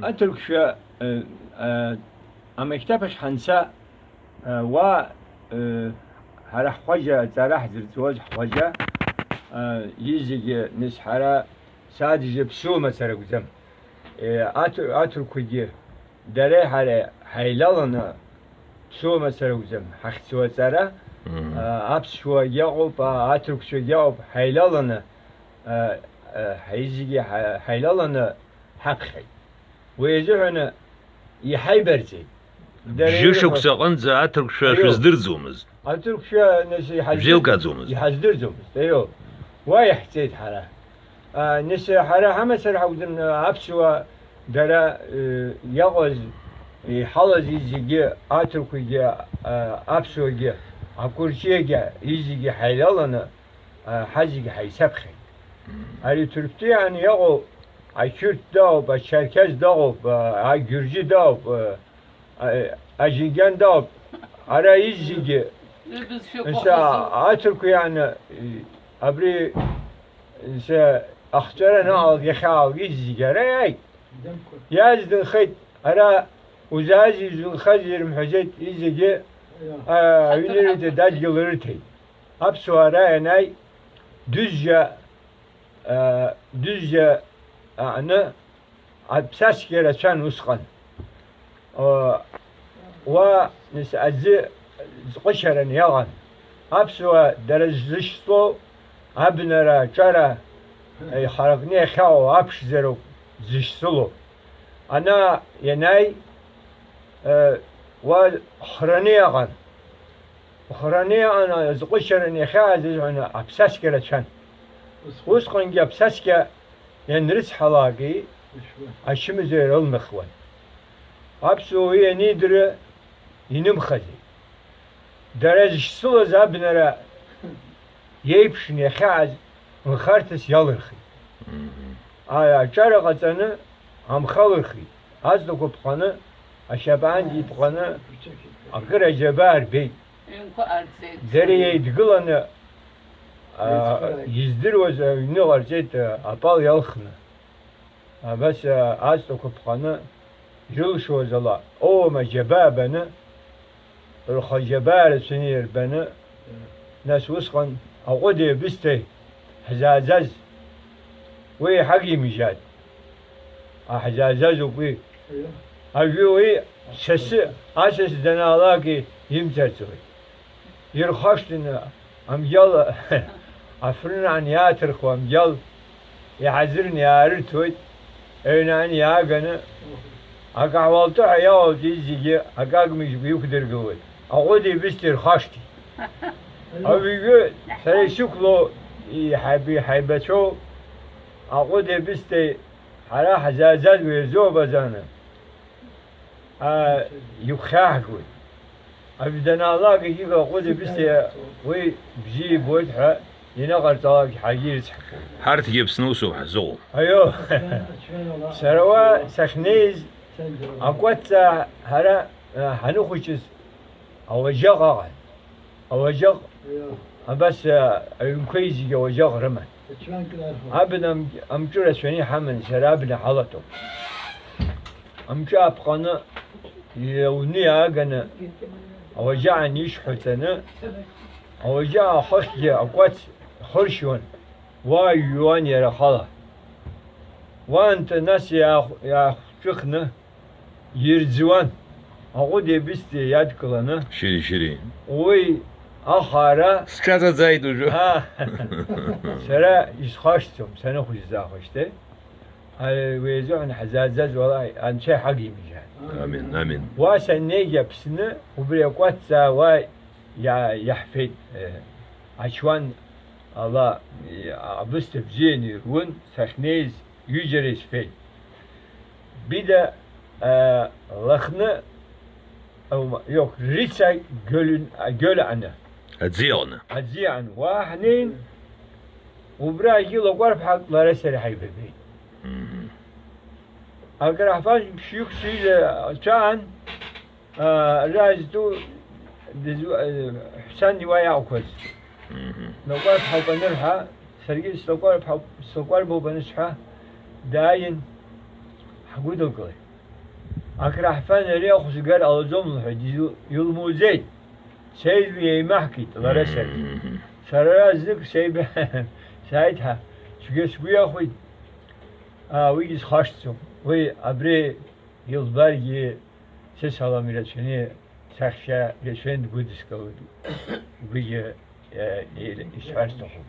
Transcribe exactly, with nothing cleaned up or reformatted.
Аҭырқәшәа, э, э, амектаб ахь ҳанца, э, уа, э, ҳара ҳхәажьа, аҵара ҳзырҵуаз ҳхәажьа, э, изегьы, нас, ҳара сааҭ жьы ԥсуа мацара акәӡам. Э, аҭ-, аҭырқәагьы дареи ҳареи ҳаилаланы ԥсуа мацара акәӡам. Ҳахьцо аҵара, Мгм. э, аԥсшәагьы ыҟоуп, а-, аҭырқәцәагьы ыҟоуп, ҳаилаланы, э, э, ҳаизегьы ҳа-, ҳаилаланы ҳаԥхьеит. Уи азыҳәаны иҳаибарҵеит. Дара Бжьы ирҳәо- шықәса аҟынӡа аҭырқәшәа Аио. шәыздырӡомызт. Аҭырқәшәа, нас, иҳаздыр-, Бжьеилкааӡомызт. иҳаздырӡомызт, аио. Уа иаҳҵеит ҳара. А, нас, ҳара ҳамацара ҳакәӡам, аԥсуаа дара, э, иаҟаз, иҳалаз зегьы, аҭырқәагьы, а, аԥсуагьы, акәырҷиагьы, изегьы ҳаилаланы, а, ҳазегьы ҳаицаԥхьеит. Ари Ҭырқәтәиаан иҟоу ачырҭ дауп, ачарқьес дауп, а, агьурџьы дауп, а, а, аџьынгьан дауп. Ара изегьы, Рыбызшәақәа нас, хазуп. Аҭырқәиааны, и, абри, са, ахҵәара анаалга, иахьаалга, изегьы ара иааит. Иааз дынхеит, ара узаази, узынхази рымҳәаӡеит, изегьы, а, аҩны ирыҭеит, адгьыл рыҭеит. Аԥсуаа ара ианааи, Дәызжьа, а, Дәызжьа аҟны аԥсаскьа рацәан усҟан. А, уа, нас, аӡы ҟәышьаран иаҟан. Аԥсуаа дара ззышьҭоу абнара, аҿара, ихаракны иахьаау аԥшӡароуп зышьцылоу. Ана ианааи, э, уа храны иаҟан. Храны иаҟан, азҟәышьаран иахьааз азҳәан, аԥсаскьа рацәан. Усҟангьы аԥсаскьа ианрыцҳалакгьы, ачымазаҩ рылнахуан. Аԥсуа уи анидыр, инымхаӡеит. Дара зышьцылаз абнара иеиԥшны иахьааз нхарҭас иалырхит. Мгм. А-, аҿара ҟаҵаны амхы алырхит. Аҵлақәа ԥҟаны, ашьапаангьы иԥҟаны, акыр аџьабаа рбеит. Ҩнқәа ҟарҵеит. Дара еидгыланы, а, Еицхырааит. Издыруаз аҩны ҟарҵеит, а, апал иалхны. Абас, а, аҵлақәа ԥҟаны, ирылшоз ала, оума џьабаа баны, рхы џьабаа рацәаны ирбаны, нас усҟан аҟәыди абысҭеи ҳзааӡаз, уи иҳагимыжьааит. Аҳзааӡазоуп уи. Ажәи уи сасы, асас данаалакгьы имҵаӡои. Ирхашҭны амгьал, афырнаан иааҭырхуа амгьал иҳазырны иаарырҭоит, аҩнаан иааганы, акаҳуа алтыҳәа иалалҵеит зегьы, акагмыжькәа иқәдыргылоит. Аҟәыди бысҭеи рхашҭит. Ауаҩы сара исықәлоу иҳаиб-, иҳаибацәоу аҟәыди бысҭеи ҳара ҳзааӡаз уи азоуп азаны. А, игәхьааҳгоит. Аҩ данаалак, егьи аҟәыди бысҭеи уи бзиа ибоит ҳәа ианыҟарҵалак ҳагьирыцҳахоит. Ҳарҭгьы Аԥсны усоуп ҳзыҟоу. Аио. Сара уа сахьнеиз, акәаҵаа ҳара, а, ҳаныхәыҷыз ауаџьаҟ аҟан. Ауаџьаҟ, абас, а, аҩнқәеи зегьы ауаџьаҟ рыман. Абна ам-, амҿы рацәаны иҳаман, сара абна ҳалатәоуп. Амҿы аԥҟаны, иауны иааганы, ауаџьаҟ анишьҳәа ҵаны, ауаџьаҟ ахыхьгьы акәац хыршьуан, уа иҩуан иара ахала. Уаантәи нас иаахә-, иаахәҿыхны, ирӡуан, аҟәыди абысҭеи иадкыланы. Шьыри-шьыри. Уи ахаара. Сҽаҵаӡааит уажәы. Аа, сара исхашҭӡом, саныхәыҷыз аахәашьҭеи. Ари уи азыҳәан ҳзааӡаз уала Анцәа иҳагимыжьааит. Амин, амин. Уа саннеигьы Аԥсны, убри акәацаа уа иа-, иаҳфеит, э, ачуан ала, э, абысҭа бзианы ирун, сахьнеиз ҩыџьара исфеит. Бида, а, Лыхны, аума, иоух, Рица Гьолин-, а, Гьолиаҟны. Аӡиаҟны. Аӡиаҟны. Уа ҳнеин, убра егьи Лакәарԥҳак лара сара ҳаибабеит. Мгм. Акраҳфан ԥшьҩык сҩыза цәаан, а, ара зтәу дызу-, а, Ҳәсанни уа иаақәхаз. Мгм. Лакәарԥҳауп анырҳәа, саргьы слакәарԥҳауп, слакәарбоуп анысҳәа, дааин, ҳгәыдылкылеит. Акраҳфан ари ахәзгара ҟалаӡом лҳәеит, изу-, илмуӡеит. Сеидми еимаҳкит лара саргьы. Сара знык сеиб-, сааит ҳа, цәгьа сгәы иахәеит, аа, уигьы схашҭӡом. Уи абри илбаргьы сысалам ирацәаны, саҳәшьа рацәаны дгәыдыскылоит. Уигьы, э, исҳәар сҭахуп.